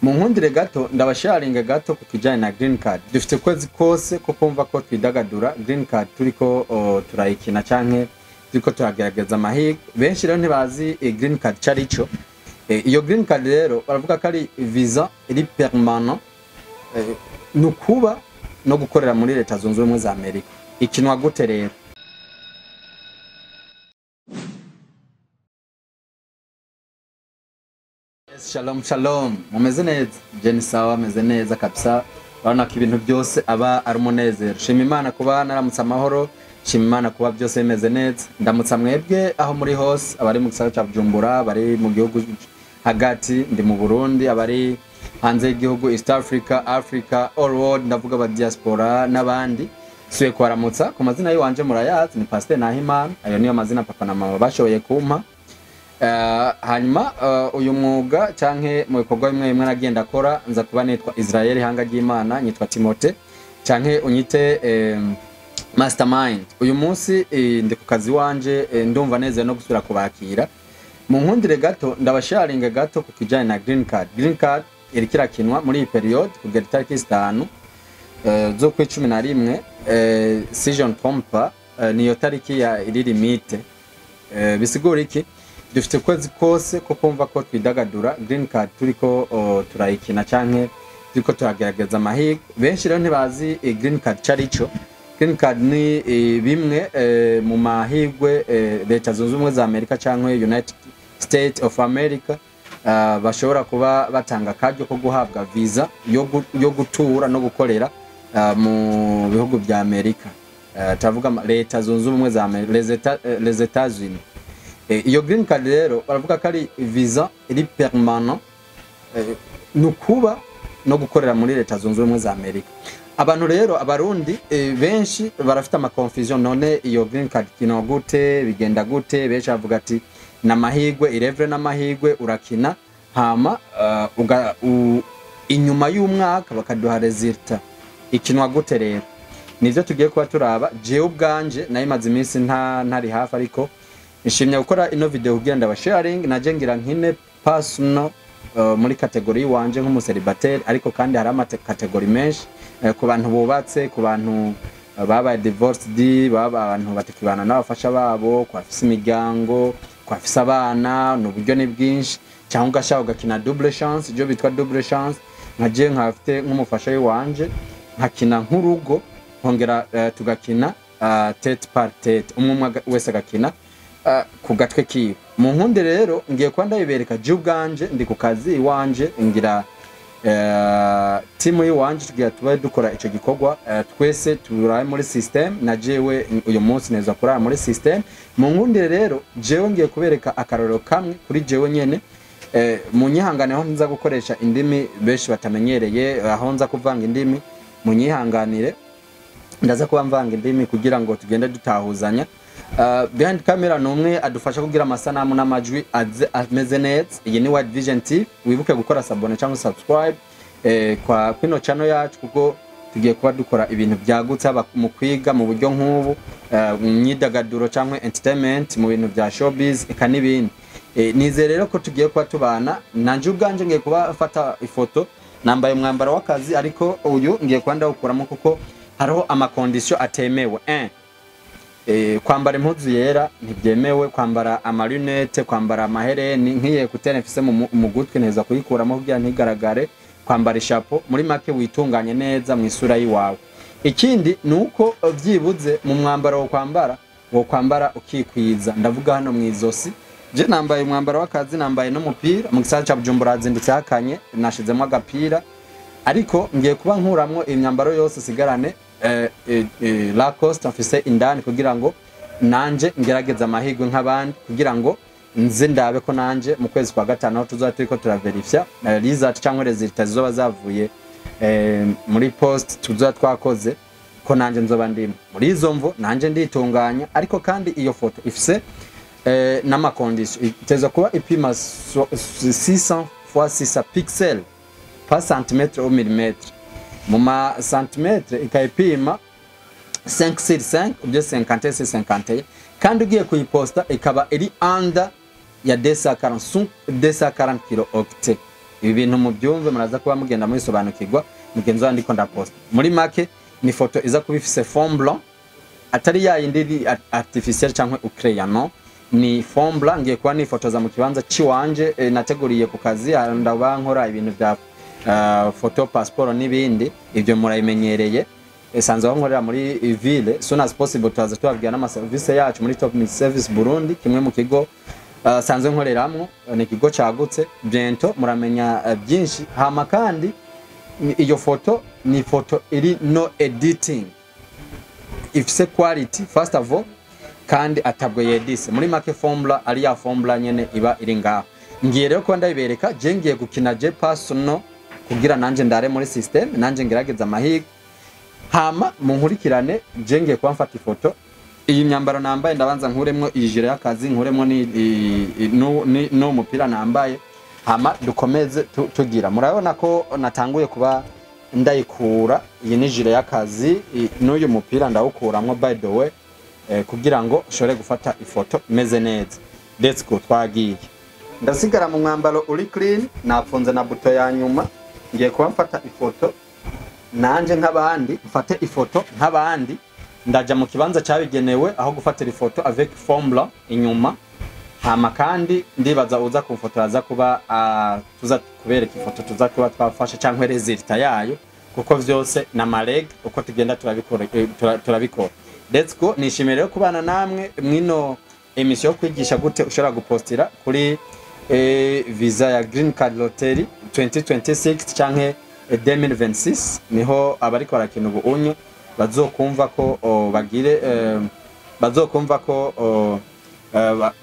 Mu nkundire gato ndabasharinga gato ku kijanye na green card. Dufite ukwezi kose ko kumva ko twidagadura green card, turiko turayikina canke turiko turagerageza amahirwe. Benshi rero ntibazi green card cari ico. Iyo green card rero baravuga ko ari visa iri permanent, ni ukuba no gukorera muri Leta Zunze Ubumwe za Amerika. Ikinwa gute rero? Yes, shalom shalom, mumeze neza? Je ni sawa, meze neza kabisa. Urabona ko ibintu byose aba ari umunezero. Shima Imana kuba naramutse amahoro, shima Imana kuba byose bimeze neza. Ndamutsa mwebwe aho muri hose, abari mu gisagara ca Bujumbura, abari mu gihugu hagati, ndi mu Burundi, abari hanze y'igihugu, East Africa, Africa, all world, ndavuga aba diaspora n'abandi. Suye kubaramutsa ku mazina yiwanje murayazi, ni Pasteur Nahimana. Ayo niyo mazina papa na mama bashoboye kumpa. Hanyuma uyu mwuga canke mu bikorwa bimwe bimwe nagenda akora, nza kuba nitwa Israel Hanga ry'Imana, nyitwa Timote canke unyite Mastermind. Uyu munsi ndi ku kazi wanje, ndumva neza no gusubira kubakira. Mu nkundire gato ndabasharinga gato ku kijanye na green card. Green card iriko irakinwa muri iyi periode kugera itariki 5 z'ukwa 11, si je ne trompe pas, niyo tariki ya iri limite. Bisigura iki? Dufite ukwezi kose ko kumva ko twidagadura green card, turiko turayikina canke turiko turagerageza amahirwe. Benshi rero ntibazi green card cari ico. Green card ni bimwe mu mahirwe Leta Zunze Ubumwe za Amerika canke United States of America bashobora kuba batanga akaryo ko guhabwa visa yo gutura no gukorera mu bihugu vya Amerika. Turavuga Leta Zunze Ubumwe za Amerika, les États-Unis. Iyo green card rero baravuga ko ari visa iri permanent, ni ukuba no gukorera muri Leta Zunze Ubumwe za Amerika. Abantu rero abarundi benshi barafite ama confusion, none iyo green card kino gute, bigenda gute? Benshi bavuga ati namahirwe irevre, n'amahirwe urakina hama inyuma y'umwaka bakaduha resultat. Ikinwa gute rero? Nivyo tugiye kuba turaba. Jewe ubwanje nayimaze iminsi ntari hafi, ariko nshimye gukora ino video kugira ndabasharing. Naje ngira nkine personal muri category wanje nk'umuseribateri, ariko kandi hari ama category menshi, ku bantu bubatse, ku bantu babaye divorced, baba abantu batakibana n'abafasha babo, ku bafise imiryango, ku bafise abana, n'uburyo ni bwinshi. Cyangwa ugashaka ugakina double chance, ibyo bitwa double chance, nka je nkafite nk'umufasha wanje nkakina nk'urugo, nkongera tugakina tête par tête, umwe umwe wese agakina ku gatwe kiwe. Mu nkunde rero ngiye kuba ndabibereka. Je ubwanje ndi ku kazi iwanje, ngira timu yiwanje tugira tuba dukora ico gikorwa, twese turaye muri system, na jewe uyu munsi neza kurara muri system. Mu nkundire rero jewe ngiye kubereka akarorero kamwe kuri jewe nyene. Mu nyihangane aho nza gukoresha indimi benshi batamenyereye, aho nza kuvanga indimi mu nyihanganire, ndaza kuba mvanga indimi kugira ngo tugende dutahuzanya. Behind camera numwe adufasha kugira amasanamu n'amajwi ameze neza. Iyi ni World Vision TV. Wibuke gukora s'abonner cyangwa subscribe kwa kwino channel yacu, kuko tugiye kuba dukora ibintu byagutse, haba mu kwiga mu buryo nk'ubu, mu myidagaduro cyangwa entertainment, mu bintu bya showbiz eka n'ibindi. Nizere rero ko tugiye kuba tubana. Nanje ubwanje ngiye kuba mfata ifoto nambaye umwambaro w'akazi, ariko uyu ngiye kuba ndawukuramo kuko hariho ama condition atemewe. Kwambara impuzu yera ntibyemewe, kwambara amalunette, kwambara amahereni, nk'iyi écouteur mfise mu gutwi nteza kuyikuramo kugira ntigaragare, kwambara ishapo, muri make witunganye neza mu isura yiwawe. Ikindi nuko vyibuze mu mwambaro wo kwambara ukikwiza, ndavuga hano mu izosi. Je nambaye umwambaro w'akazi, nambaye n'umupira. Mu gisagara ca Bujumbura hazindutse hakanye, nashizemo agapira, ariko ngiye kuba nkuramwo imyambaro yose sigarane Lacoste mfise indani, kugira ngo nanje ngerageze amahirwe nk'abandi, kugira ngo nze ndabe ko nanje mu kwezi kwa gatanu aho tuzaba turiko turaverifya result cyangwa resultat zizoba zavuye muri post tuzoba twakoze, ko nanje nzoba ndimo. Muri izo mvo nanje nditunganya, ariko kandi iyo foto ifise n'ama condition, iteza kuba ipima 600 fois 600 pixel, pas centimètre au millimètre, mu ma centimètre ikayipima 5 sur 5 ubyo 51 sur 51, kandi ugiye kuyiposta ikaba iri under ya 240 kilo octet. Ibi bintu mubyumve, muraza kuba mugenda mubisobanukirwa mugenzi wanjye ndiko ndaposta. Muri make ni foto iza kuba ifise fond blanc, atari ya yindi iri artificiel cyangwa ucreya, no ni fond blanc. Ngiye kuba nifotoza mu kibanza ciwanje nateguriye ku kazi, ndaba nkora ibintu bya photo, passport n'ibindi, ibyo murabimenyereye. Sanzwe aho nkorera muri ville. Soon as possible tuzaza tubabwira n'amaserivisi yacu muri Top Mix Service Burundi, kimwe mu kigo sanzwe nkoreramwo. Ni ikigo cagutse, bientôt muramenya byinshi. Hama kandi iyo foto ni foto iri no editing, ifise quality first of all, kandi atabwo yedise. Muri make fond blanc ari ya fond blanc nyene iba iri ngaho. Ngiye rero kuba ndayibereka. Je ngiye gukina je personal kugira nanje ndare muri system, nanje ngerageza amahirwe. Hama munkurikirane, je ngiye kuba mfata ifoto. Iyi myambaro nambaye, ndabanza nkuremwo iyi gilet y'akazi, nkuremwo ni no mupira nambaye, hama dukomeze tugira. Murabona ko natanguye kuba ndayikura. Iyi ni gilet y'akazi, n'uyu mupira ndawukuramwo by the way, kugira ngo ushobore gufata ifoto imeze neza. Let's go, twagiye. Ndasigara mu mwambaro uri clean, napfunze na buto ya nyuma. Ngiye kuba mfata ifoto nanje nk'abandi, mfate ifoto nk'abandi. Ndaja mu kibanza cyabigenewe aho gufatira ifoto avec fond blanc inyuma. Hama kandi ndibaza uza kumfotora aza kuba tuza kubereka ifoto tuza kuba twafashe cyangwa résultat yayo, kuko vyose na mareg uko tugenda turabikora, turabikora. Let's go. Nishimiye rero kubana namwe mwino émission yo kwigisha gute ushobora gupostira kuri visa ya Green Card Lottery 2026 canke 2026. Niho abariko barakina ubu unyo bazokumva ko bagire bazokumva ko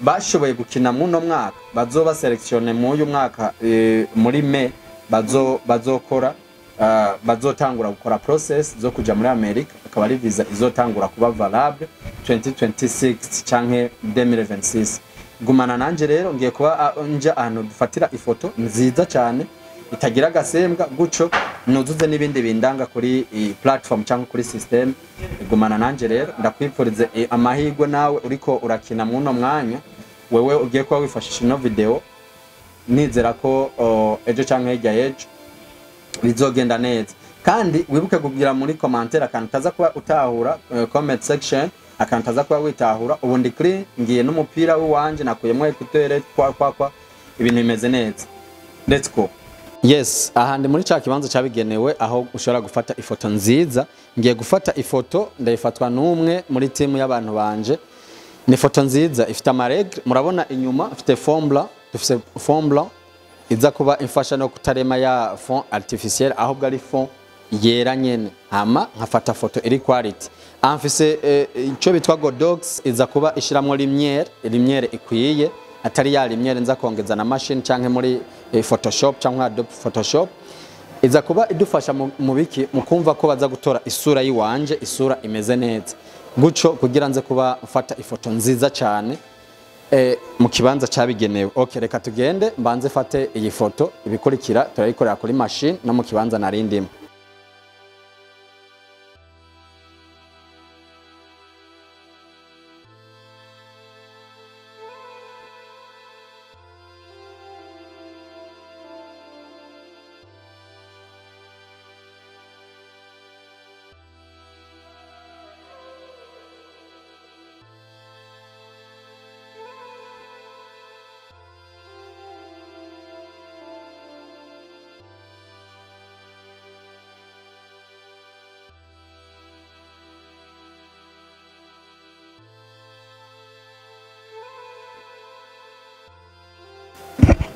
bashoboye gukina muno mwaka, bazoba sélectionné mu uyu mwaka muri mai bazokora bazotangura gukora process zo kuja muri Amerika, akaba ari visa izotangura kuba valable 2026 canke 2026. Gumana nanje rero, ngiye kuba nja ahantu dufatira ifoto nziza cyane itagira agasembwa, guco nuzuze n'ibindi bindanga kuri platform cyangwa kuri system. Gumana nanje rero, ndakwifurize amahirwe nawe uriko urakina muno mwanya, wewe ugiye kuba wifashisha ino video. Nizera ko ejo cyangwa hirya y'ejo bizogenda neza. Kandi wibuke kugira muri commentaire akantu utaza kuba utahura, comment section, akantu utaza kuba witahura. Ubu ndi clean, ngiye n'umupira w'iwanje, nakuyemo écouteur kwa kwa kwa, ibintu bimeze neza. Let's go. Yes, aha ndi muri ca kibanza cyabigenewe aho ushobora gufata ifoto nziza. Ngiye gufata ifoto, ndayifatwa n'umwe muri timu y'abantu banje. Ni ifoto nziza ifite ama règles. Murabona inyuma ifite fond blanc, dufise fond blanc iza kuba imfasha no kutarema ya fond artificiel, ahubwo ari fond yera nyene. Hama nkafata foto iri quality. Aha mfise ico bitwa Godox, iza kuba ishiramwo lumière, lumière ikwiye, atari ya lumière nza kongeza na machine canke muri Photoshop canke Adobe Photoshop. Iza kuba idufasha mu biki, mu kumva ko baza gutora isura yiwanje, isura imeze neza guco, kugira nze kuba mfata ifoto nziza cyane mu kibanza cyabigenewe. Okay, reka tugende mbanze fate iyi foto, ibikurikira turayikorera kuri machine no mu kibanza narindimo.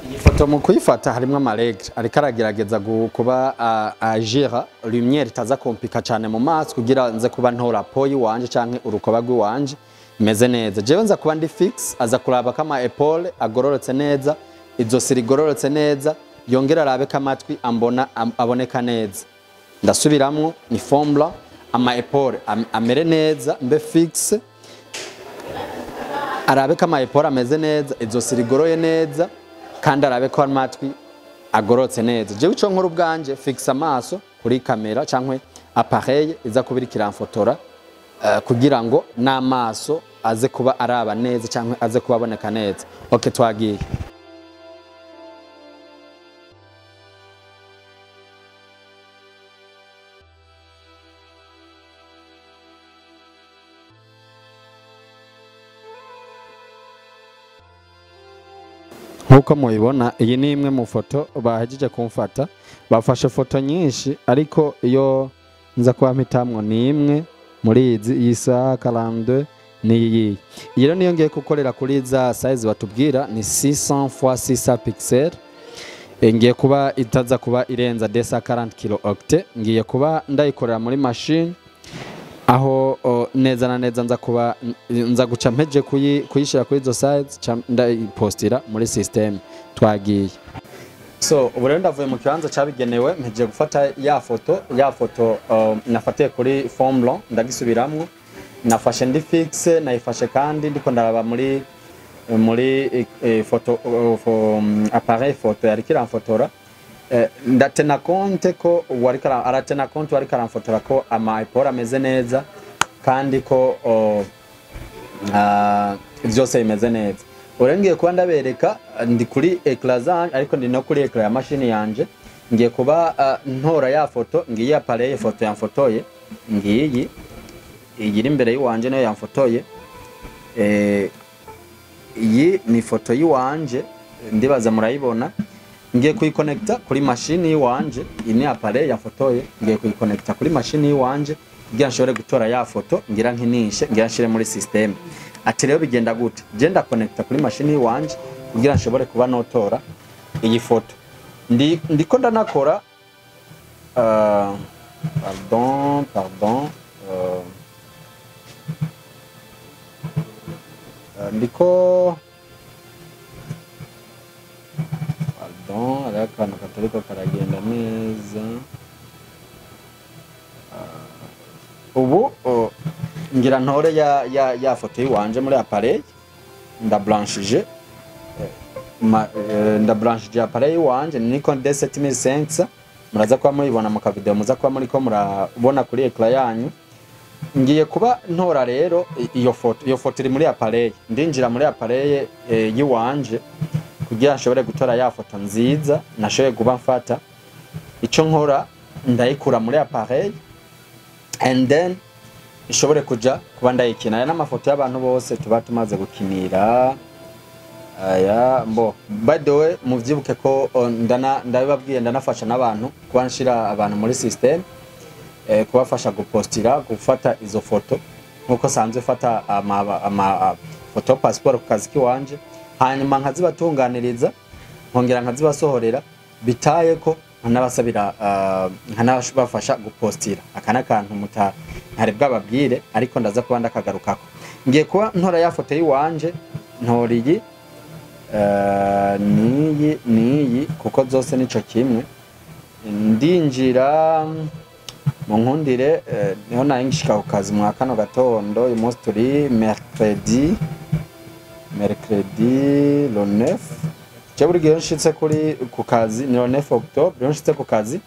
Iyi foto mu kuyifata harimo ama règles, ariko aragerageza kuba agira lumière itaza kompika cyane mu maso, kugira nze kuba ntora peau yiwanje canke urukoba rw'iwanje imeze neza. Jewe nza kuba ndi fixe, aza kuraba kama épaule agororotse neza, izosi rigororotse neza, yongera arabe ko amatwi ambona aboneka neza. Ndasubiramwo, ni fond blanc, ama épaule amere neza, mbe fixe, arabe ko ama épaule ameze neza, izosi rigoroye neza, kandi arabe ko amatwi agororotse neza. Jewe ico nkora ubwanje, fixe amaso kuri kamera cyangwa appareil iza kuba iriko iramfotora, kugira ngo n'amaso aze kuba araba neza cyangwa aze kuba aboneka neza. Okay, twagiye. Nkuko mubibona, iyi ni imwe mu foto bahejeje kumfata. Bafashe foto nyinshi, ariko iyo nza kuba mpitamwo ni imwe muri izi, iyi saha 42 ni iyi. Iyi rero niyo ngiye gukorera kuri za size batubwira ni 600 x 600 pixel. Ngiye kuba itaza kuba irenza 240 kilo octet. Ngiye kuba ndayikorera muri machine aho neza na neza nza kuba nza guca mpeje kuyishira kuri izo size, ndayipostira muri system. Twagiye. So ubu rero ndavuye mu kibanza cyabigenewe, mpeje gufata ya foto nafatiye kuri fond blanc, ndagisubiramwo. Nafashe ndi fixe, nayifashe kandi ndiko ndaraba muri photo appareil photo yariko iramfotora. Ndatena compte ko wariko aratena compte wariko aramfotora ko ama épaules ameze neza kandi ko vyose bimeze neza. Ubu kuba ndabereka, ndi kuri écran zanje ariko ndi no kuri écran ya mashini yanje. Ngiye kuba ntora ya foto, ngiye appareil photo yamfotoye, ngiyi iyi iri imbere y'iwanje nayo yamfotoye. Iyi ni foto y'iwanje, ndibaza murayibona. Ngiye kuyikonekta kuri mashini y'iwanje. Iyi ni appareil yafotoye, ngiye kuyikonekta kuri mashini y'iwanje kugira nshobore gutora ya foto ngira nkinishe, ngira nshire muri system. Ati rero bigenda gute? Je ndakonekta kuri mashini y'iwanje kugira nshobore kuba notora iyi foto. Ndiko ndanakora, pardon, pardon, ndiko, pardon, hariho akantu katariko karagenda neza. Ubu ngira ntore ya foto yiwanje muri appareil. Ndabranchije ndabranchije appareil yiwanje, ni Nikon D7500. Muraza kuba muyibona mu kavideo muza kuba muriko murabona kuri écran yanyu. Ngiye kuba ntora rero iyo foto. Iyo foto iri muri appareil. Ndinjira muri appareil yiwanje kugira nshobore gutora ya foto nziza nashoboye kuba mfata. Ico nkora, ndayikura muri appareil and then ishobore kuja kuba ndayikina. Aya n'amafoto y'abantu bose tuba tumaze gukinira aya. Mbo by the way, muvyibuke ko ndana ndabibabwiye, ndanafasha n'abantu kuba nshira abantu muri system, kubafasha gupostira, gufata izo foto nkuko sanzwe fata ama foto passport ku kazi kiwanje, hanyuma nkazibatunganiriza, nkongera nkazibasohorera, bitaye ko nkanabasabira, nkanabafasha gupostira. Aka n'akantu muta ntari bwababwire, ariko ndaza kuba ndakagarukako. Ngiye kuba ntora ya foto yiwanje, ntora iyi, niyi, niyi, kuko zose nico kimwe. Ndinjira mu nkundire, niho nari ngishika ku kazi mwa kano gatondo. Uyu munsi turi mercredi le 9. Je buri gihe iyo nshitse kuri ku kazi, ni le 9 octobre, iyo nshitse ku kazi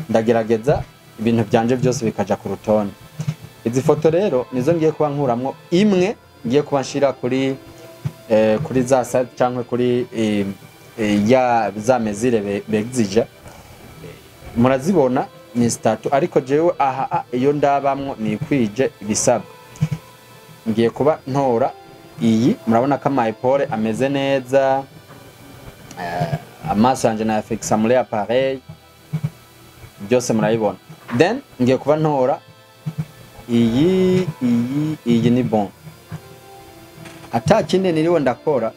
ndagerageza ibintu byanje byose bikaja ku rutonde. Izi foto rero nizo ngiye kuba nkuramwo imwe, ngiye kuba nshira kuri za site cyangwa kuri ya za mesure begzija. Murazibona ni zitatu, ariko jewe aha iyo ndabamwo nikwije ibisabwa. Ngiye kuba ntora iyi. Murabona ko ama épaules ameze neza, amaso yanje nayafixa muri appareil, byose murabibona. Then ngiye kuba ntora iyi, iyi, iyi ni bon. Ata kindi niriwe ndakora,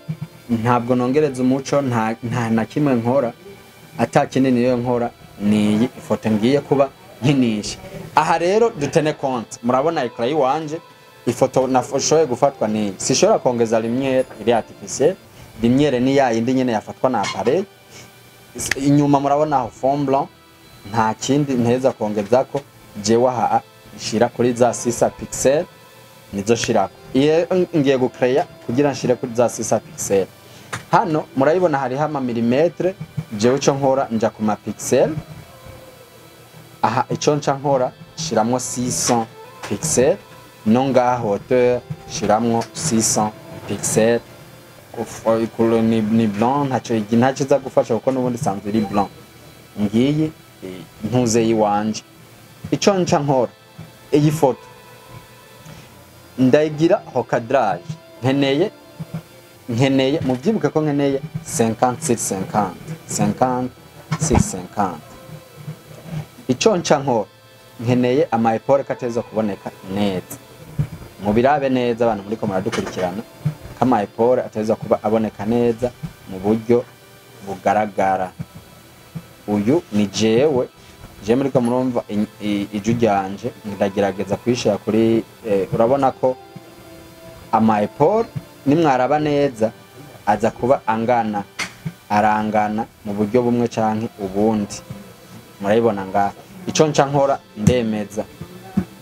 ntabwo nongereza umuco, nta na kimwe nkora. Ata kindi niriwe nkora, ni iyi ifoto ngiye kuba nkinisha. Aha rero dutene compte, murabona écran yiwanje, ifoto nashoboye gufatwa ni sishobora kongeza lumière iri artificielle. Lumière ni ya yindi nyene yafatwa na appareil. Inyuma murabona aho fond blanc, nta kindi nteza kongezako. Jewe aha nshira kuri za 6 pixel, nizo shirako. Iyo ngiye gucreya kugira nshire kuri za 6 pixel, hano murabibona hariho ama millimètre. Jewe ico nkora, nja ku ma pixel. Aha ico nca nkora, shiramwo 600 pixel, no ngaha hauteur shiramwo 600 pixel. Ni blanc, ntacyo iza gufasha kuko n'ubundi isanzwe iri blanc. Ngiyi ntuze yiwanje. Ico nca nkora, iyi foto ndayigira recadrage. Nkeneye Nkeneye, mubyibuke ko nkeneye 56 50, 56 50. Ico nca nkora, nkeneye ama épaules ko ateza kuboneka neza. Mubirabe neza, abantu muriko muradukurikirana, ko ama épaules ateza kuba aboneka neza mu buryo bugaragara. Uyu ni jewe, je muriko murumva ijwi ryanje, ndagerageza kuyishira kuri urabona ko ama épaules, nimwaraba neza, aza kuba angana, arangana mu buryo bumwe canke ubundi. Murabibona ngaha. Ico nca nkora, ndemeza,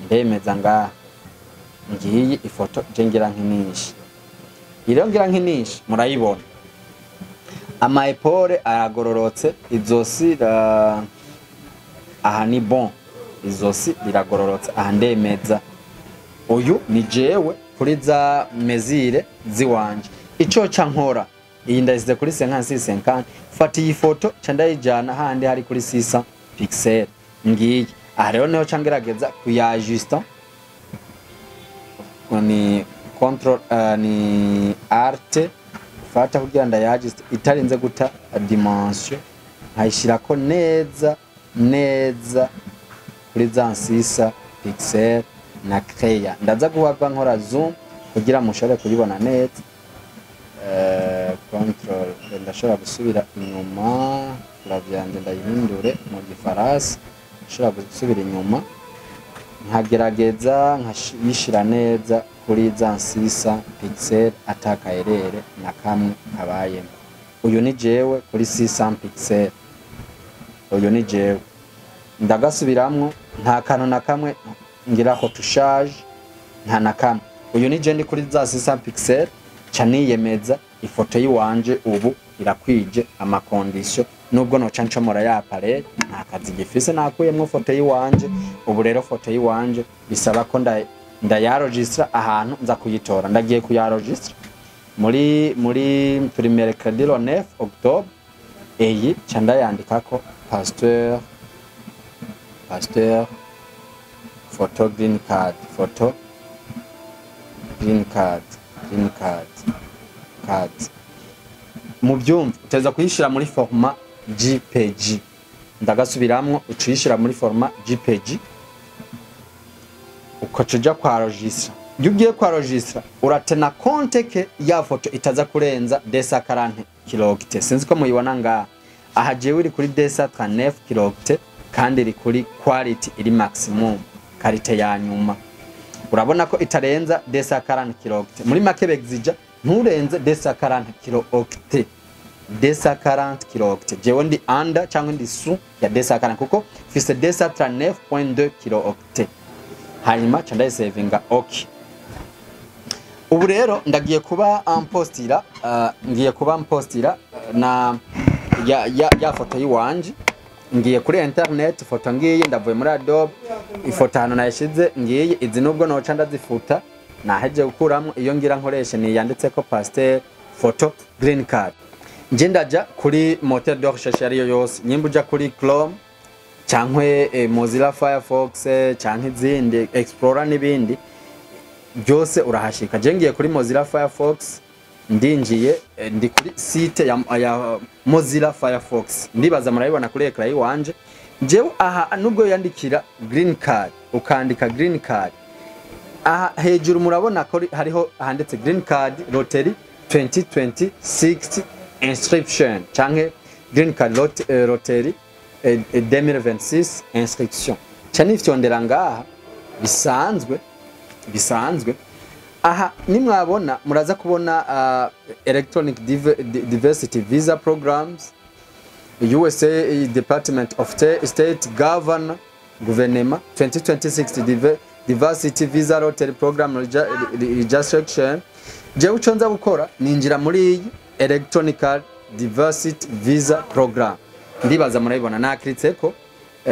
ndemeza ngaha. Ngiyi ifoto je ngira nkinisha. Iyo ngira nkinisha, murayibona, ama épaules aragororotse, izosi aha ni bon, izosi riragororotse aha. Ndemeza, uyu ni jewe kuri za mesures ziwanje. Ico ca nkora, iyi ndayisize kuri 56 50. Fata iyi foto, ca ndayijana handi hari kuri 600 pixel. Ngiyi aha rero niho ca ngerageza kuyajusta. Ni control, ni Alt, fata kugira ndayajuste itarinze guta dimension, nkayishirako neza neza kuri za 6 pixel na créa. Ndaza guhava nkora zoom kugira mushobore kuyibona neza. Control, ndashobora gusubira inyuma, clavier yanje ndayihindure mu gifaransa. Ndashobora gusubira inyuma nkagerageza nkayishira neza kuri za 600 pixel, atakaerere na kamwe kabayemo. Uyu ni jewe kuri 600 pixel, uyu ni jewe. Ndagasubiramwo, nta kantu na kamwe ngira retouchage, nta na kamwe. Uyu ni je ndi kuri za 600 pixel. Ca niyemeza, ifoto yiwanje ubu irakwije ama conditions. Nubwo noca ncomora ya appareil, nta kazi gifise, nakuyemwo foto yiwanje. Ubu rero foto yiwanje bisaba ko ndayaregistra ahantu nza kuyitora. Ndagiye kuyaregistra muri turi mercredi le 9 octobre. Iyi ca ndayandikako pasteur photo green card, photo green card, green card card. Mu byumva, uteza kuyishira muri format JPG. Ndagasubiramwo, ucuyishira muri format JPG, ukaca uja kwa registra. Iyo ugiye kwa registra, uratena compte que ya foto itaza kurenza 240 kilooctets. Sinzi ko muyibona ngaha. Aha jewe iri kuri 239 kilooctets, kandi iri kuri quality iri maximum, qualité ya nyuma. Urabona ko itarenza 240 kilooctets. Muri make begzija nturenze 240 kilooctets, 240 kilooctets. Jewe ndi under cyangwa ndi sous ya 240, kuko mfise 239.2 kilooctets. Hanyuma ca ndayisevinga, okay. Ubu rero ndagiye kuba mpostira, ngiye kuba mpostira na ya foto yiwanje. Ngiye kuri internet, foto ngiye, ndavuye muri Adobe, ifoto hano nayishize ngiye. Izi nubwo noca ndazifuta, naheje gukuramo iyo ngira nkoreshe ni yanditseko pasteur photo green card. Nje ndaja kuri moteur de recherche ariyo yose, nyimba uja kuri Chrome cankwe Mozilla Firefox canke izindi Explorer n'ibindi byose, urahashika. Je ngiye kuri Mozilla Firefox, ndinjiye, ndi kuri site ya Mozilla Firefox. Ndibaza murabibona kuri écran yiwanje. Jewe aha, nubwo yandikira green card, ukandika green card aha hejuru, murabona ko hariho handitse green card lottery 2026 inscription canke green card lottery 2026 inscription. Ca nifyondera ngaha bisanzwe bisanzwe. Aha nimwabona, muraza kubona electronic diversity visa programs, USA Department of State, Governor, Gouvernement 2026 Diversity Visa Lottery Program Registration. Jewe uco nza gukora, ninjira muri iyi Electronic Diversity Visa Program. Ndibaza murabibona, naklitseko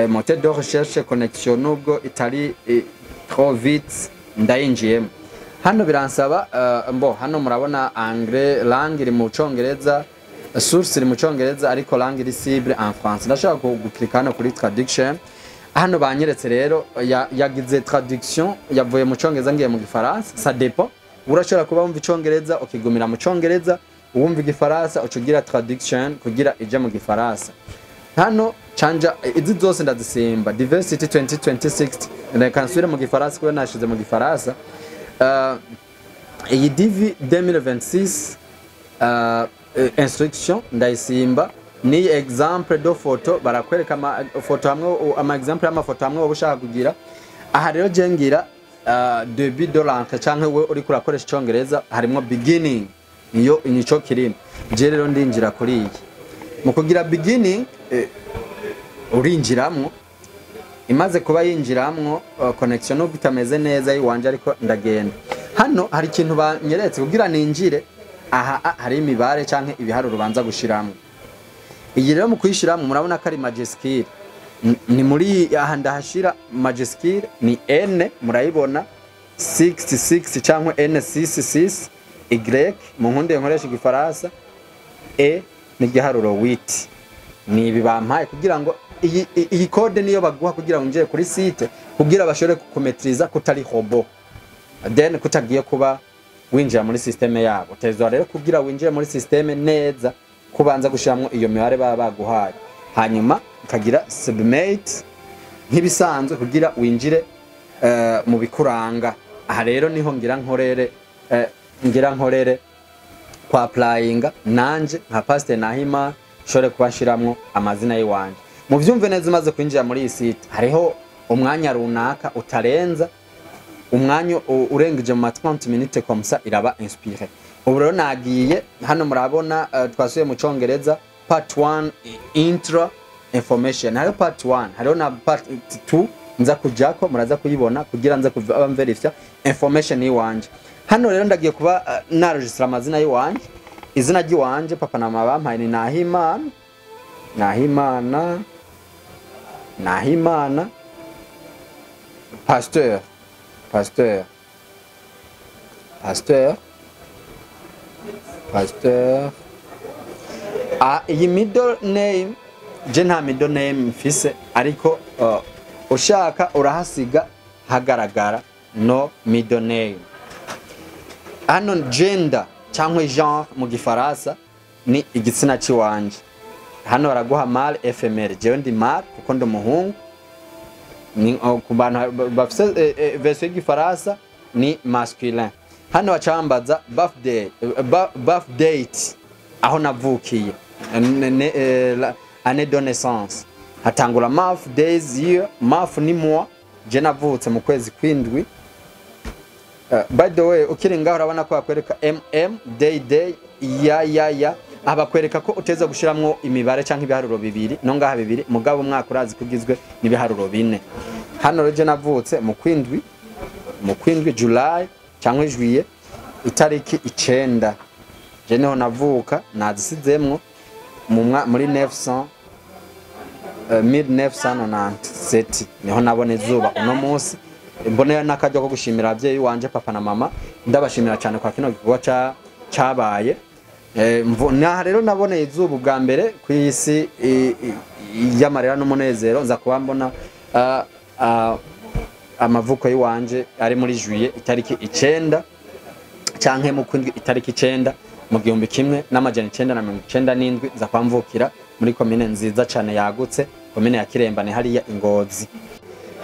moteur de recherche, connexion nubwo itari trop vite, ndayinjiyemo. Hano biransaba mbo hano murabona anglais, langue iri mu congereza, source iri mu congereza, ariko langue iri cible en français. Ndashaka guklika hano kuri traduction. Hano banyeretse rero yagize traduction, yavuye mu congereza ngiye mu gifaransa. Ça dépend. Urashobora kuba wumva Icongereza, ukigumira mu Congereza, uwumva Igifaransa ucugira traduction kugira ije mu Gifaransa. Hano canja izi zose ndazisimba. Diversity 2026, reka nsubire mu Gifaransa kuko nashize mu Gifaransa. Iyi DV 2026 instruction ndayisimba. Ni exemple de photo, barakwereka ama photo hamwe, ama exemple y'amafoto hamwe wowe ushaka kugira. Aha rero je ngira début de l'entrée, canke we uriko urakoresha Icongereza harimwo beginning, niyo nico kirimo. Je rero ndinjira kuri iyi mu kugira beginning. Urinjiramwo, imaze kuba yinjiramwo, connection nubwo itameze neza yiwanje, ariko ndagenda. Hano hari ikintu banyeretse kugira ninjire. Aha hari imibare canke ibiharuro banza gushiramwo. Iyi rero mu kuyishiramwo murabona ko ari majuscule. Ni muri aha ndahashira majuscule, ni N, murayibona, 66 cyangwa N66 Y, mu nkunde nkoresha Igifaransa, E n'igiharuro 8. Ni ibi bampaye kugira ngo iyi code niyo baguha kugira ngo winjire kuri site, kugira bashobore kukumetriza kutari robot, then kutagiye kuba winjira muri système yabo. Utezwa rero kugira winjire muri système neza kubanza gushiramwo iyo mibare baba baguhaye, hanyuma ukagira submit nk'ibisanzwe kugira winjire mu bikuranga. Aha rero niho ngira nkorere kwa applyinga nanje nka Pastor Nahima, nshobore kuba nshiramwo amazina y'iwanje. Muvyumve neza, umaze kwinjira muri iyi site hariho umwanya runaka utarenza. Umwanya urengeje mu ma 30 minutes comme ça iraba expiré. Ubu rero nagiye hano, murabona twasuye mu Congereza, part 1, intro information. Hariho part 1, hariho na part 2 nza kujako, muraza kuyibona, kugira nza kuva mverifya information yiwanje. Hano rero ndagiye kuba naregistra amazina yiwanje. Izina ry'iwanje papa na mama bampaye ni Nahimana, Nahimana, Nahimana Pasteur, Pasteur, Pasteur, Pasteur. Ah, iyi middle name, je nta middle name mfise, ariko ushaka urahasiga hagaragara no middle name. Hano gender cyangwa genre mu Gifaransa ni igitsina ciwanje. Hano baraguha mâle et femelle, jewe ndi mâle kuko ndi umuhungu. Ni ku bantu bafise version y'Igifaransa ni masculin. Hano bacambaza birthday, birth date, aho navukiye, année de naissance. Hatangura month, days, year. Month ni mois, je navutse mu kwezi kwindwi. By the way, ukiri ngaho urabona ko bakwereka mm day day ya ya ya. Aha bakwereka ko uteza gushiramwo imibare canke ibiharuro bibiri, no ngaha bibiri, mugabo umwaka urazi kugizwe n'ibiharuro bine. Hano rero je navutse mu kwindwi, mu kwindwi, July cyangwa juillet, itariki 9. Je niho navuka, nazisizemwo muri 900 1997 niho nabona izuba. Uno munsi mbonera n'akaryo ko gushimira abavyeyi wanje, papa na mama. Ndabashimira cyane kwa kino gikorwa cabaye. Naha rero naboneye izuba ubwa mbere ku isi y'amarira n'umunezero, nza kuba mbona amavuko y'iwanje ari muri juillet itariki 9 canke mu kwindwi itariki 9 mu 1997. Nza kwamvukira muri komine nziza cane yagutse, komine ya Kiremba, ni hariya Ingozi.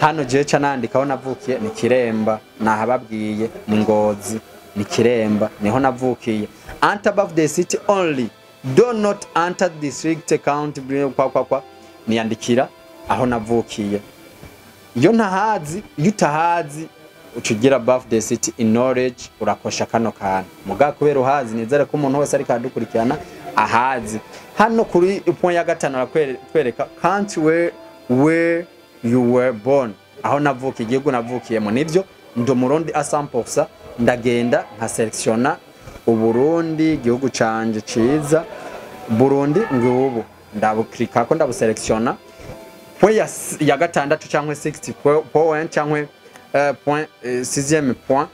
Hano jewe ca nandikaho navukiye ni Kiremba, nahababwiye ni Ngozi, ni Kiremba niho navukiye. Enter birth city only, do not enter district, county, kwa kwa kwa. Niyandikira aho navukiye. Iyo ntahazi, iyo utahazi ucugira birthday city in knowledge, urakosha kano kantu. Muga kubera uhazi, nizere ko umuntu wese ariko aradukurikirana ahazi. Hano kuri point ya gatanu arakwereka country where you were born, aho navukiye, igihugu navukiyemo. Nivyo, ndi Umurundi a 100%. Ndagenda nka selectiona Uburundi, igihugu canje ciza Burundi, ngubu ndabuklikako, ndabuselectiona. Point ya gatandatu cyangwa 60 point cyangwa point, sixième point,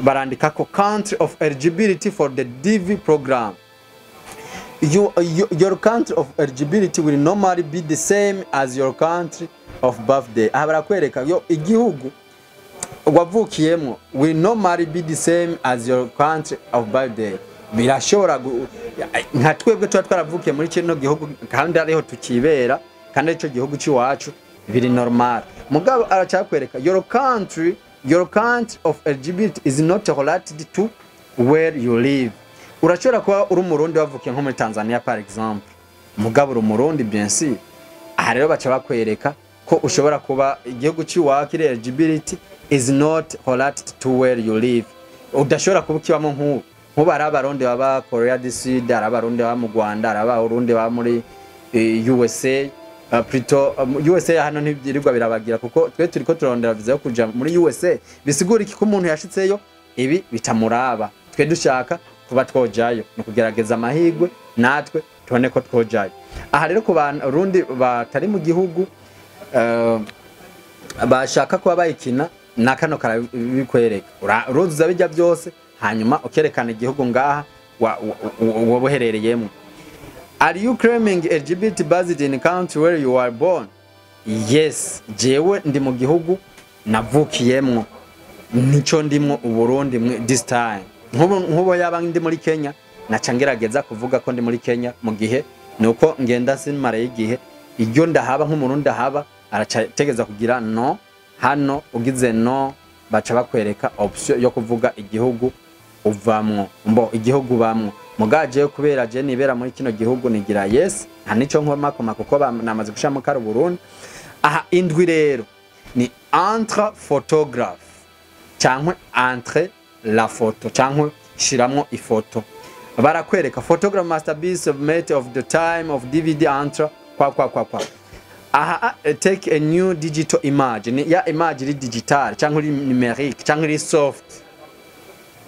barandikako country of eligibility for the DV program. Your country of eligibility will normally be the same as your country of birthday. Aha barakwereka yo igihugu Wavukiyemo will normally be the same as your country of birthday. Birashobora nka twebwe tuba twaravukiye muri kino gihugu kandi ariho tukibera, kandi arico gihugu cy'iwacu, biri normal. Mugabo aracakwereka your country of eligibility is not related to where you live. Urashobora kuba uri Umurundi wavukiye nko muri Tanzania, par exemple, mugabo uri Umurundi, bien sûr. Aha rero baca bakwereka ko ushobora kuba igihugu cy'iwacu kiri eligibility is not related to where you live, udashobora kuba ukibamo. Nk'ubu hari Abarundi baba Korea du Sud, hari Abarundi baba mu Rwanda, hari Abarundi baba muri USA, plutôt USA hano ntibyirirwa birabagira, kuko twe turiko turarondera visa yo kuja muri USA. Bisigura iki? Ko umuntu yashitseyo ibi bitamuraba. Twe dushaka kuba twojayo, ni ukugerageza amahirwe natwe tubone ko twojayo. Aha rero ku Barundi batari mu gihugu bashaka kuba bayikina, na kano karabikwereka. Uruzuza bijya byose, hanyuma ukerekana igihugu ngaha woba uherereyemo. Are you claiming eligibility based in country where you are born? Yes, jewe ndi mu gihugu navukiyemwo, nico ndimwo, Uburundi this time. Nk'ubu yaba ndi muri Kenya, naca ngerageza kuvuga ko ndi muri Kenya. Mu gihe nuko ngenda simara igihe iryo ndahaba nk'umuntu ndahaba, arategeza kugira no hano. Ugize no, baca bakwereka option yo kuvuga igihugu uvamwo, mbo igihugu bamwo. Mugaje kubera je nibera muri kino gihugu, nigira yes, nta nico nkomakoma kuko namaze gushiramo kari Burundi. Aha indwi rero ni entre photographe cyangwa entre la photo cyangwa shiramwo ifoto. Barakwereka photograph must be submit of the time of DVD entre kwa kwa kwa kwa. Aha take a new digital image, ni ya image iri digital cyangwa iri numerique cyangwa iri soft,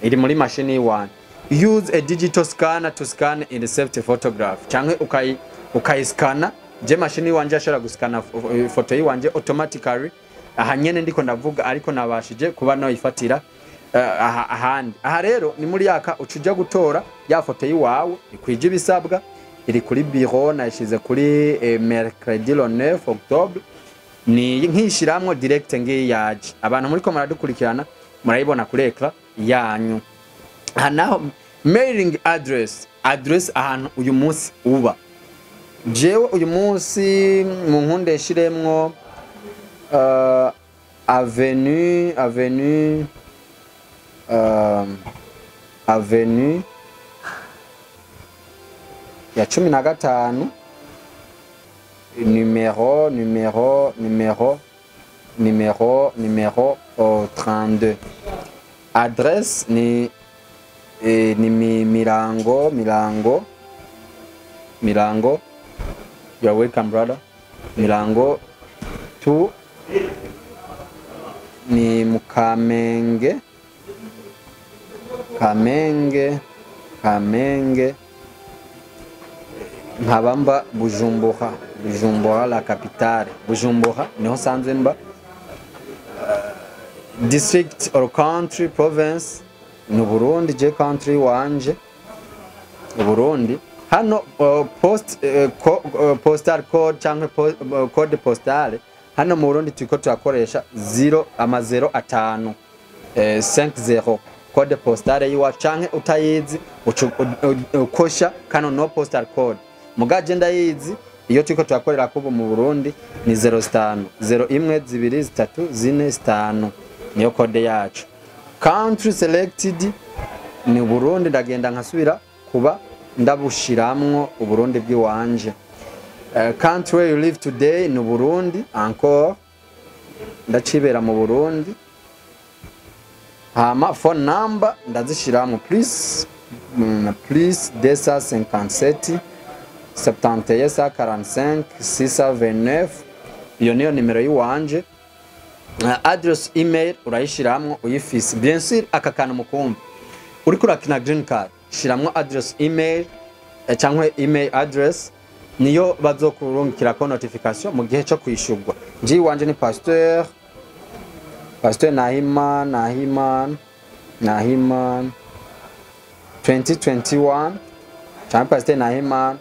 iri muri mashini yiwanje. Use a digital scanner to scan in the photograph, cyangwa ukayiskana. Je mashini yiwanje ashobora guskana ifoto yiwanje automatically. Aha nyene ndiko ndavuga, ariko nabashije kuba noyifatira aha ahandi. Aha rero ni muri yaka ucuja gutora ya foto yiwawe ikwije ibisabwa. Iri kuri bureau, nayishize kuri mercredi le 9 octobre. Ni nkishiramwo direct ngiyi yaje. Abantu muri ko muradukurikirana murayibona kuri écran yanyu. Aha naho mailing address, address ahantu uyu munsi uba. Jewe uyu munsi mu nkunde nshiremwo avenue ya 15, numéro 32. Adresse ni Mirango. You are welcome, brother. Mirango 2, ni Mukamenge, Kamenge. Nkaba mba Bujumbura, Bujumbura la capitale, Bujumbura niho nsanzwe mba. District or country, province ni Burundi. Je country wanje Burundi. Hano postal code cyangwa code postale, hano mu Burundi turiko turakoresha 0 ama 0 5 50, code postale yiwa, canke utayizi ukosha kano no postal code. Mugaje ndayizi, iyo turiko turakorera kubu mu Burundi ni 05 0 1 2 3 4 5, niyo code yacu. Country selected ni Burundi. Ndagenda nkasubira kuba ndabushiramwo Uburundi bw'iwanje. Country where you live today ni Burundi encore, ndacibera mu Burundi. Hama phone number ndazishiramwo plus 257 71 45 629, iyo niyo nimero yiwanje. Address email urayishiramwo uyifise, bien sûr. Aka kantu mukumva, uriko urakina green card, shiramwo address email cyangwa email address, niyo bazokurungikirako notification mu gihe cyo kwishurwa. Nji wanje ni pasteur Nahima 2021 cyangwa pasteur Nahima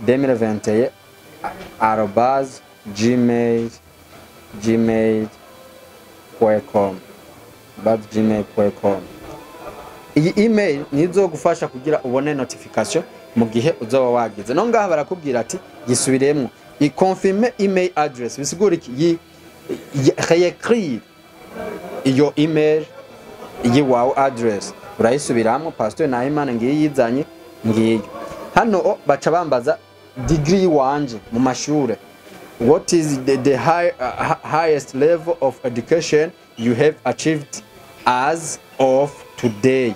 2021 arobase gmail.com. @gmail.com. Iyi email nizogufasha kugira ubone notification mu gihe uzoba wagize. No ngaha barakubwira ati gisubiremwo, i confirme email address. Bisigura iki? Réécrire iyo email yiwawe address, urayisubiramwo. Pastor Nahimana, ngiyi yizanye, ngiyo hano. Baca bambaza degree wanje mu mashure. What is the highest level of education you have achieved as of today?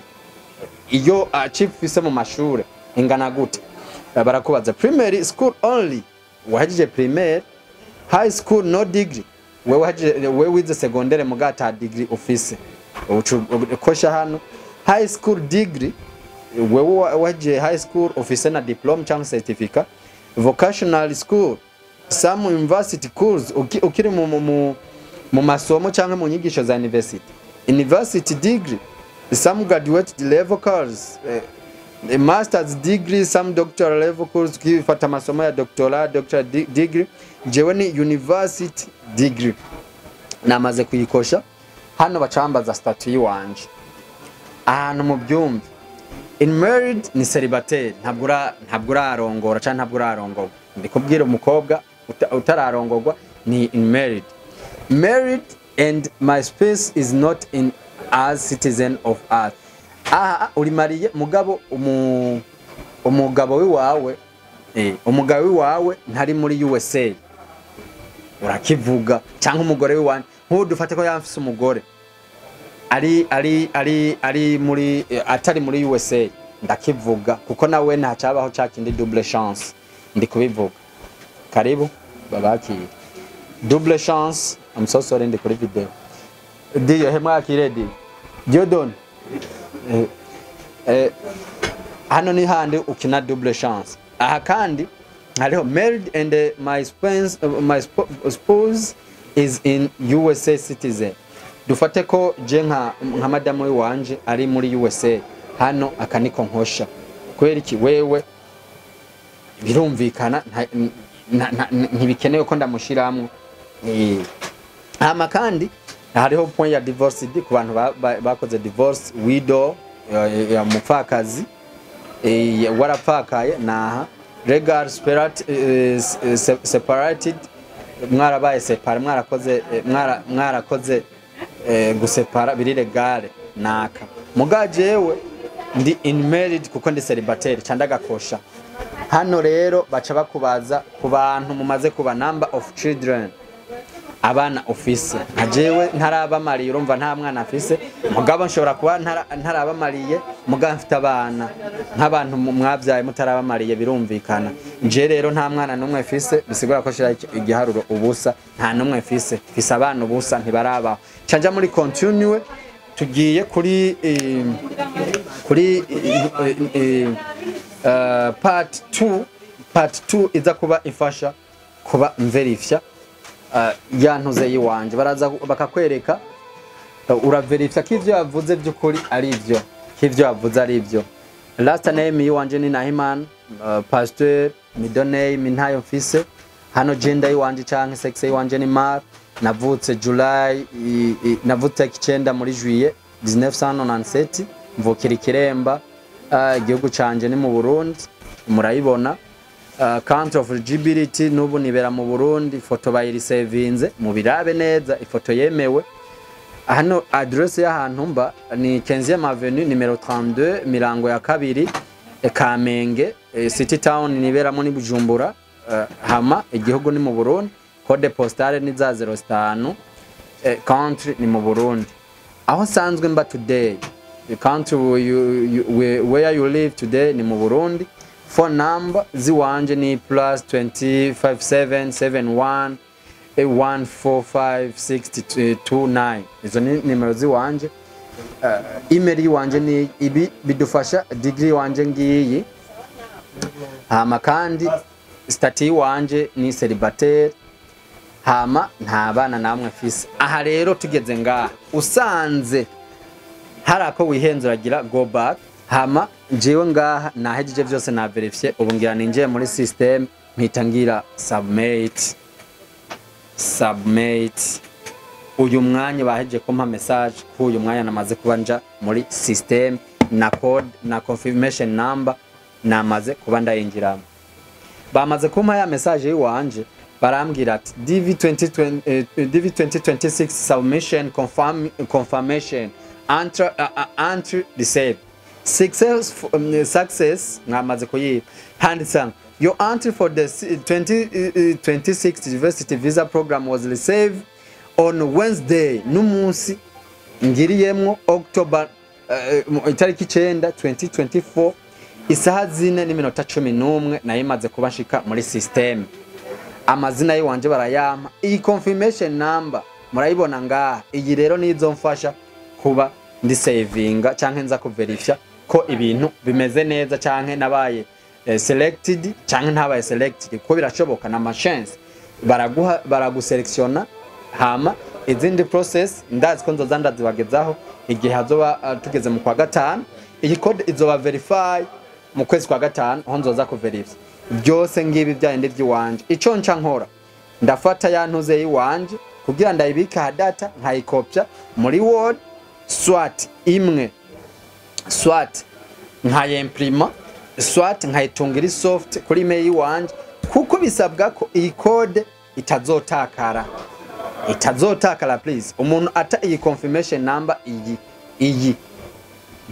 Iyo achieve ufise mu mashure ingana gute? Barakubaza primary school only, wahejeje primaire, high school no degree, wewe wahejeje, wewe wize secondaire muga ata degree ufise, ukosha hano. High school degree, wewe wahejeje high school ufise na diplôme cyangwa certificate, vocational school, some university course, ukiri mu masomo cyangwa mu nyigisho za university, university degree, some graduate level course, a master's degree, some doctoral level course, ukifata amasomo ya doctorat, doctoral degree. Jewe ni university degree, namaze kuyikosha hano. Bacambaza statut yiwanje ahantu mu byumve. Unmarried ni célibataire, ntabwo urarongora cyangwa ntabwo urarongorwa. Ndi kubwira umukobwa utararongorwa ni unmarried. Married and my spouse is not in as citizen of earth. Aha uri marié, mugabo umugabo wiwawe, umugabo wiwawe ntari muri USA, urakivuga, cyangwa umugore wiwanje. Nk'ubu dufate ko yamfise umugore ari muri atari muri USA, ndakivuga kuko nawe ntacyabaho ca kindi double chance. Ndi kubivuga, karibu babakire double chance. I'm so sorry, ndi kuri video. Diyo he mwakire di Diodon. Hano ni handi ukina double chance. Aha kandi hariho married and my spouse is in USA citizen. Dufate ko je nka madamu wanje ari muri USA, hano akaniko nkosha. Kubera iki? Wewe birumvikana ntibikenewe ko ndamushiramwo. Hama kandi hariho point ya divorce ku bantu bakoze divorce, widow, ya mupfakazi, warapfakaye naha. Legal separated, mwarabaye séparé, mwarakoze mwarakoze gusepara biri légale naka. Muga jewe ndi unmarried kuko ndi célibataire, ca ndagakosha hano. Rero baca bakubaza ku bantu mumaze kuba number of children, abana ufise. Nka jewe ntarabamariye, urumva nta mwana afise, mugabo nshobora kuba ntarabamariye mugabo mfite abana. Nk'abantu mwabyaye mutarabamariye, birumvikana. Nje rero nta mwana n'umwe mfise, bisigura ko shira igiharuro ubusa. Nta n'umwe mfise, mfise abana ubusa, ntibarabaho. Canja muri continue. Tugiye kuri part 2. Part 2 iza kuba ifasha kuba mverifya ya ntuze yiwanje. Baraza bakakwereka, uraverifya ko ivyo yavuze by'ukuri ari ivyo, ko ivyo yavuze ari ivyo. Last name yiwanje ni Nahimana, pasteur. Middle name ntayo mfise hano. Gender yiwanje canke sex yiwanje ni male. Navutse July, navutse 9 muri juillet 1997, mvukira Ikiremba. Igihugu canje ni mu Burundi, murayibona. Country of eligibility, n'ubu nibera mu Burundi. Ifoto bayirisevinze, mubirabe neza, ifoto yemewe hano. Adresse y'ahantu mba ni 15e Avenue numero 32, Mirango ya kabiri, Kamenge, City Town niberamo ni Bujumbura. Hama igihugu ni mu Burundi, code postale ni za 05, country ni mu Burundi. Aho nsanzwe mba today, the country where you live today ni mu Burundi. Phone number ziwanje ni plus 25771 1456229. Izo ni nimero ziwanje. Email yiwanje ni ibi bidufasha. Degree wanje ngiyi. Hama kandi statut yiwanje ni célibataire, hama nta bana namwe mfise. Aha rero tugeze ngaha, usanze hari ako wihenze, uragira go back. Hama jewe ngaha nahejeje vyose, na vérifié. Ubu ngira ninjiye muri system, mpita ngira submit. Submit. Uyu mwanya baheje kumpa message ko uyu mwanya namaze kuba nja muri system, na code na confirmation number namaze kuba ndayinjiramo. Bamaze kumpa ya message yiwanje, barambwira ati DV 2020, DV 2026 submission confirmation entry received success, success mwamaze kuyiba. Handitse ngo, "Your entry for the 2026 diversity visa program was received on Wednesday," n'umunsi ngiriyemwo, October itariki 9 2024, isaha 4:11. Nayo imaze kuba nshika muri system, amazina yiwanje barayampa. Iyi confirmation number murayibona ngaha. Iyi rero nizo mfasha kuba ndi savinga canke nza kuverifya ko ibintu bimeze neza, canke nabaye selected canke ntabaye selected, kuko birashoboka na chance baraguha, baraguselektiona. Hama izindi process ndazi ko nzoza ndazibagezaho igihe hazoba tugeze mu kwa gatanu. Iyi code izoba verify mu kwezi kwa gatanu, aho nzoza kuverifya byose. Ngibi byayindi by'iwanje. Ico nca nkora, ndafata ya ntuze y'iwanje kugira ndayibika data, nkayikopya muri Word, soit imwe, soit nkayimprima, soit nkayitunga iri soft kuri email yiwanje, kuko bisabwa ko iyi code itazotakara, itazotakara. Please, umuntu ata iyi confirmation number iyi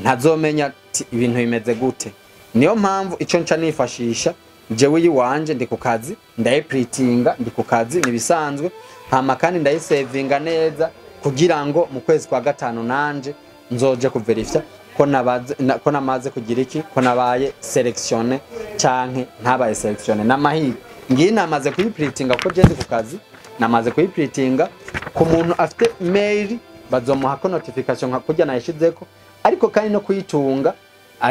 ntazomenya ati ibintu bimeze gute. Niyo mpamvu ico nca nifashisha jewe iwanje, ndi ku kazi, ndayiprintinga ndi ku kazi, nibisanzwe. Hama kandi ndayisevinga neza kugira ngo mu kwezi kwa gatanu nanje nzoje kuverifya ko nabaze ko namaze kugira iki, ko nabaye sélectionné canke ntabaye sélectionné. N'amahirwe ngiyi namaze kuyiprintinga kuko je ndi ku kazi, namaze kuyiprintinga. Ku muntu afite mail bazomuha ko notification nka kurya nayishizeko, ariko kandi no kuyitunga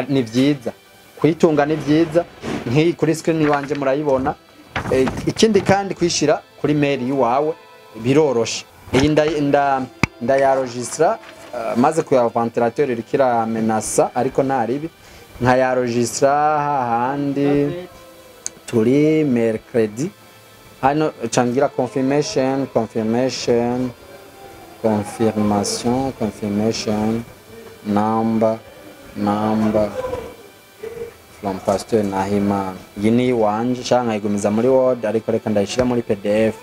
ni vyiza, kuyitunga ni vyiza. Nk'iyi kuri screen iwanje murayibona. Ikindi kandi kuyishira kuri mail yiwawe biroroshe. Iyi ndayaregistra maze kuya ventilateur iriko iramenasa, ariko nta ribi, nkayaregistra hahandi turi mercredi hano, cangira confirmation confirmation confirmation confirmation number from Pasteur Nahimana. Iyi ni iwanje, canke nkayigumiza muri Word, ariko reka ndayishira muri PDF.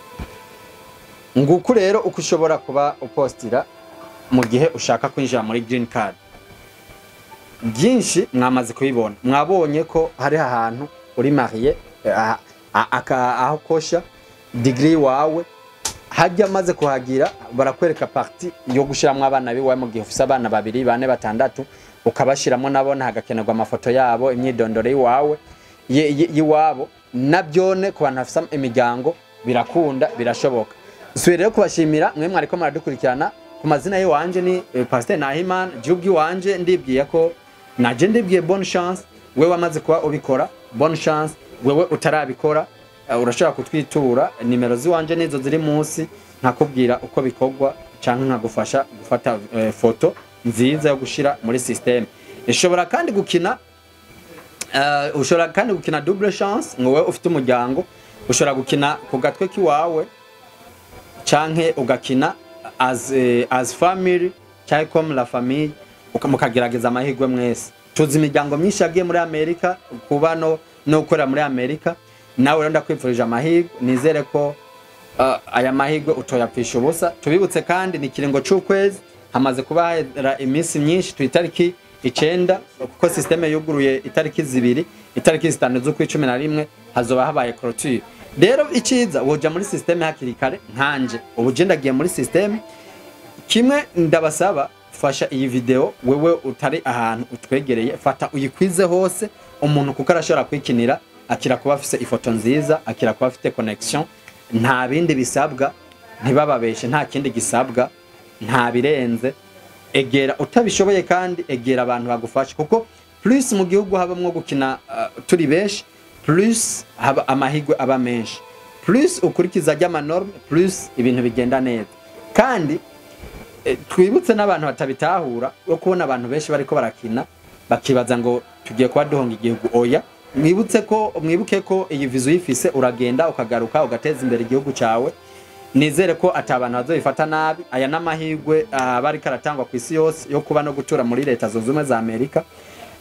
Nguku rero uko ushobora kuba upostira mu gihe ushaka kwinjira muri green card. Byinshi mwamaze kubibona, mwabonye ko hari ahantu uri marié, aho kosha degree wawe hajya, amaze kuhagira barakwereka partie yo gushiramwo abana biwawe. Mu gihe ufise abana babiri, bane, batandatu, ukabashiramo nabo, hagakenerwa amafoto yabo, imyidondoro y'iwawe, y'iwabo nabyone. Ku bantu bafise imiryango birakunda, birashoboka. Subiye rero kubashimira mwe mwariko muradukurikirana. Ku mazina y'iwanje ni Pasteur Nahimana. Gihugu iwanje ndibwiye ko naje ndibwiye bonne chance wewe wamaze kuba ubikora, bonne chance wewe utarabikora. Urashobora kutwitura, nimero ziwanje nizo ziri munsi, nkakubwira uko bikorwa canke nkagufasha gufata foto nziza yo gushira muri system. Ishobora kandi gukina, ushobora kandi gukina double chance ngo wewe ufite umuryango, ushobora gukina ku gatwe kiwawe canke ugakina as family canke comme la famille, mukagerageza amahirwe mwese. Tuzi imiryango myinshi yagiye muri Amerika kuba no gukorera muri Amerika. Nawe rero ndakwifurije amahirwe, nizere ko aya mahirwe utoyapfisha ubusa. Tubibutse kandi ni ikiringo c'ukwezi, hamaze kuba hahera iminsi myinshi, tu itariki 9, kuko système yuguruye itariki 2, itariki 5 z'ukwa 11 hazoba habaye clôture. Rero iciza woja muri système hakiri kare nkanje ubu je ndagiye muri système. Kimwe ndabasaba, fasha iyi video wewe utari ahantu utwegereye, fata uyikwize hose umuntu, kuko arashobora kwikinira akira kuba afise ifoto nziza, akira kuba afite connection. Nta bindi bisabwa, ntibababeshe, nta kindi gisabwa, nta birenze. Egera utabishoboye kandi egera abantu bagufasha, kuko plus mu gihugu habamwo gukina turi benshi, plus haba amahigwe aba menshi, plus ukurikiza ry'amanorme, plus ibintu bigenda neza. Kandi twibutse n'abantu batabitahura yo kubona abantu benshi bariko barakina bakibaza ngo tugiye kuba duhonga igihugu. Oya, mwibutse ko, mwibuke ko iyi viza uyifise uragenda ukagaruka ugateza imbere igihugu cyawe. Nizere ko ata abantu bazoyifata nabi. Aya n'amahirwe aba ariko aratangwa ku isi yose yo kuba no gutura muri Leta Zunze Ubumwe za Amerika.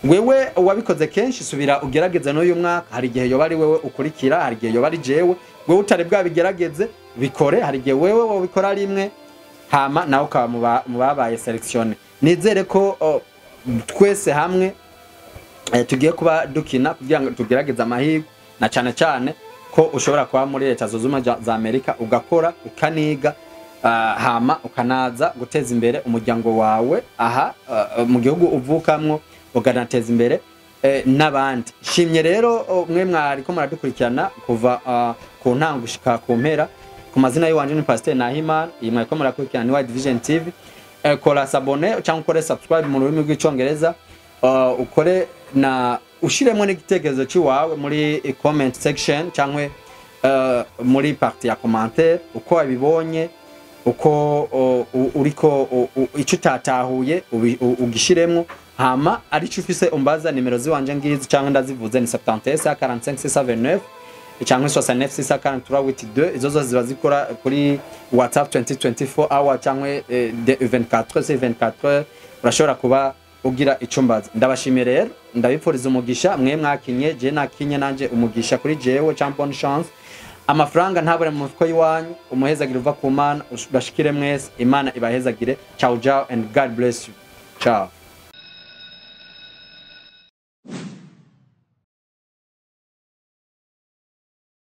Wewe wabikoze kenshi, subira ugerageze n'uyu mwaka. Hari igihe yoba ari wewe ukurikira, hari igihe yoba ari jewe. Wewe utari bwabigerageze, bikore. Hari igihe wewe wabikora rimwe, hama nawe ukaba mu babaye sélectionné. Nizere ko twese hamwe tugiye kuba dukina kugira ngo tugerageze amahirwe, na cyane cyane ko ushobora kuba muri Leta Zunze Ubumwe za Amerika, ugakora, ukaniga, hama ukanaza guteza imbere umuryango wawe aha mu gihugu uvukamwo, ukanateza imbere n'abandi. Shimye rero mwe mwariko muradukurikirana kuva ku ntango gushika ku mpera. Ku mazina y'iwanje ni Pasteur Nahimana. Iyi mwariko murakurikirana ni Wide Vision TV. Kora s'abonner cyangwa ukore subscribe mu rurimi rw'Icyongereza, ukore na ushiremo n'igitekerezo cy'iwawe muri comment section cyangwa muri partie ya commentaire, uko wabibonye, uko uriko icyo utatahuye ugishiremwo. Hama arico ufise umbaza, nimero ziwanje ngizi cyangwa ndazivuze, ni 71 45 629 cyangwa 69 643 82. Izo zose ziba zikora kuri WhatsApp 20 24 hour cyangwa 24 sur 24. Urashobora kuba ugira icyo mbaza. Ndabashimiye rero, ndabipfuriza umugisha mwe mwakinye, je nakinye nanje. Umugisha kuri jewe cyangwa bonne chance. Amafaranga ntabure mu mufuko y'iwanyu. Umuhezagire uva ku Mana ubashikire mwese. Imana ibahezagire. Ciao ciao and God bless you. Ciao.